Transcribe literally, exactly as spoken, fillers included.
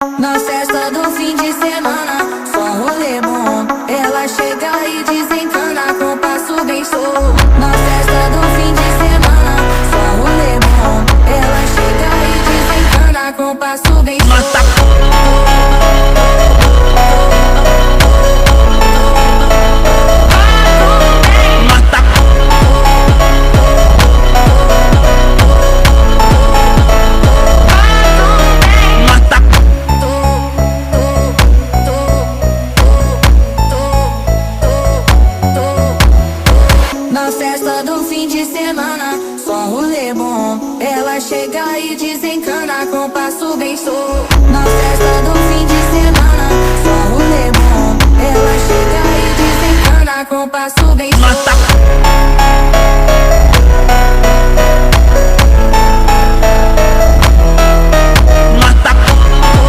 Na sahslah dolphin se ma na, sa ole mo, elah srwaclah iji sin kuhna kom pa suk in so. Na sahslah dolphin se ma na, sa ole mo, elah srwaclah iji sin kuhna kom pa suk in so.